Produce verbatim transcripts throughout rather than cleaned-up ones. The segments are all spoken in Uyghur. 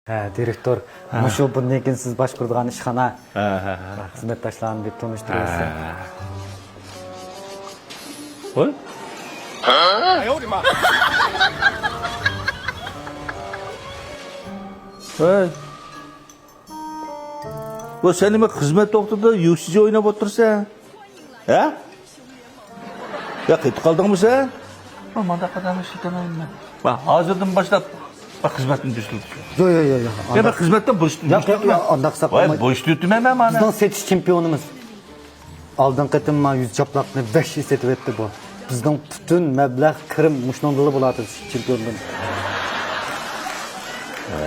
ھە، دىرېكتور، ھە. مۇشۇ بۇندىن كېيىن سىز باشقۇرىدىغان ئىشخانا. ھە، ھە، ھە. خىزمەتداشلارنى بىر تونۇشتۇرۇۋەتسە. ھە. ۋاي. ۋاي. ۋاي، سەن نېمە خىزمەت ۋاقتىدا يۇسىجى ئويناپ ئولتۇرسەن؟ ھە؟ يا، قېتىپ قالدىڭمۇ سەن؟ مانداق ئادەمنى ئىشلىتەلمەيمەن مەن. ھازىردىن باشلاپ خىزمەتنى دۈرۈستلىتىپ. ياق، ياق، ياق، ياق. يا، مەن خىزمەتتىن بۇرچ، ياق، ياق، ياق، ئانداق ۋاي، ساقلىماي. بۇرچ تۈتىمەن مەن مانا. بىزنىڭ سېتىش چېمپىيونىمىز. ئالدىنقى قېتىم ماڭا يۈز چاپلاقنى ۋەھشىي سېتىۋەتتى بۇ. بىزنىڭ پۈتۈن مەبلەغ كىرىم مۇشۇنىڭدىلا بولاتتى چېمپىيوندىن. ھە.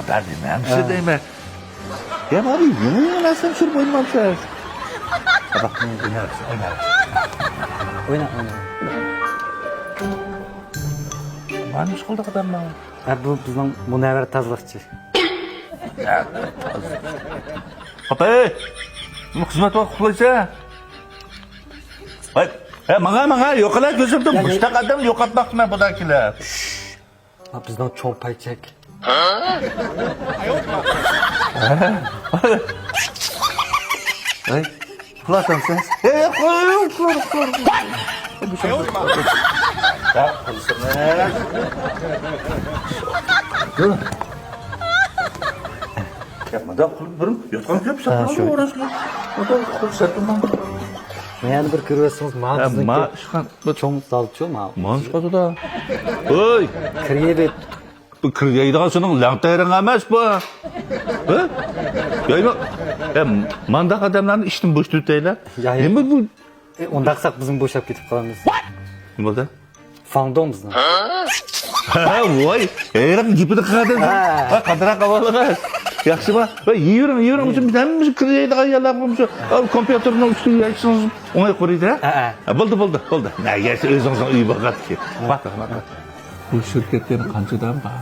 بەردىم ھەمشە دەيمەن. يا، مانا يېڭى، يېڭى نەرسە چۈشۈرۈپ ئوينىمامسىز؟ ئوينا، ئوينا. مانا نېمە قىلدى ئادەم مانا؟ ھە، بۇ بىزنىڭ مۇنەۋۋەر تازىلىقچى. ئاپا، نېمە خىزمەت ۋاقتى ئۇخلايسەن؟ ھەي، ھە، ماڭا، ماڭا، يوقىلا كۆزۈمدىن. يا، يا. مۇشتاق ئادەم يوقاتماقچىمەن بۇدا كېلىپ. ھە، بىزنىڭ چوڭ پايچەك. ھەي، ئۇخلاتامسەن؟ ھەي، قوي، قوي، قوي، قوي. يا، مانداق قىلىپ بىر ياتقان كۆپ ھە، ساقلانغان شۇ. ئوراسىغا. مانداق قىلىپ سەتلىمەڭ. مانا يەنە بىر كۆرۈۋەتسىڭىز، مانا ھە، بىزنىڭكى ما ئىشقان بۇ چوڭ زالچۇ، ما. مانا ئىشقان دا. ھوي! كىرگەيدى. بۇ كىرگەيدىغان سېنىڭ لەڭتەيرىڭ ئەمەس بۇ. ھە؟ يايما. ھە، مانداق ئادەملەرنى ئىشتىن بوشىتىۋېتەيلى. يا، يا. نېمە بۇ؟ ئە، ئۇنداق قىلساق بىزمۇ بوشاپ كېتىپ قالىمىز. نېمە بولدى؟ فاڭدوڭ بىزنىڭ. ھە، ۋاي، ھېرىق گېپىنى قىلغان. ھە. ھە، قادىراق ئاۋالىغا. ياخشىما؟ ۋاي، يېۋىرىڭ، يېۋىرىڭ، بىز ھەممىمىز كىرگەيدىغان يەرلەر بولمىسا، ئا، كومپيۇتېرنىڭ ئۈستىگە يايسىڭىز ئوڭاي قۇرۇيدۇ، ھە؟ ھە، ھە. ھە، بولدى، بولدى، بولدى. نە، يەرسى ئۆزىڭىزنىڭ ئۆيى بولغانكى. ھە. باق، باق، باق. بۇ شىركەتتە قانچە ئادەم بار؟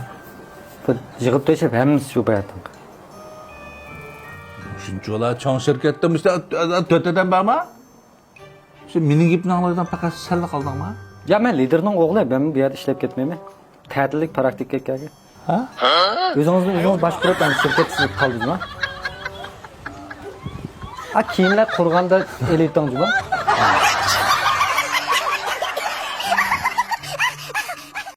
بىر يىغىپ تەكشۈرۈپ ھەممىسى شۇ باياتىنقى. شۇنچىۋالا چوڭ شىركەتتە مۇشۇ تۆت ئادەم بارمۇ؟ شۇ مېنىڭ گېپىمنى ئاڭلايدىغان پەقەت سەنلا قالدىڭما؟ يا، مەن لىدېرنىڭ ئوغلى، مەنمۇ بۇ يەردە ئىشلەپ كەتمەيمەن. تەتىللىك پراكتىكىگە كەلگەن. ھە؟ ئۆزىڭىزنى ئۆزىڭىز باشقۇرۇپ، ئەمدى شىركەت سىزگە قالدىمۇ؟ ھە، كېيىنلەر قۇرغاندا ئېلىۋېتىڭ جۇمۇ.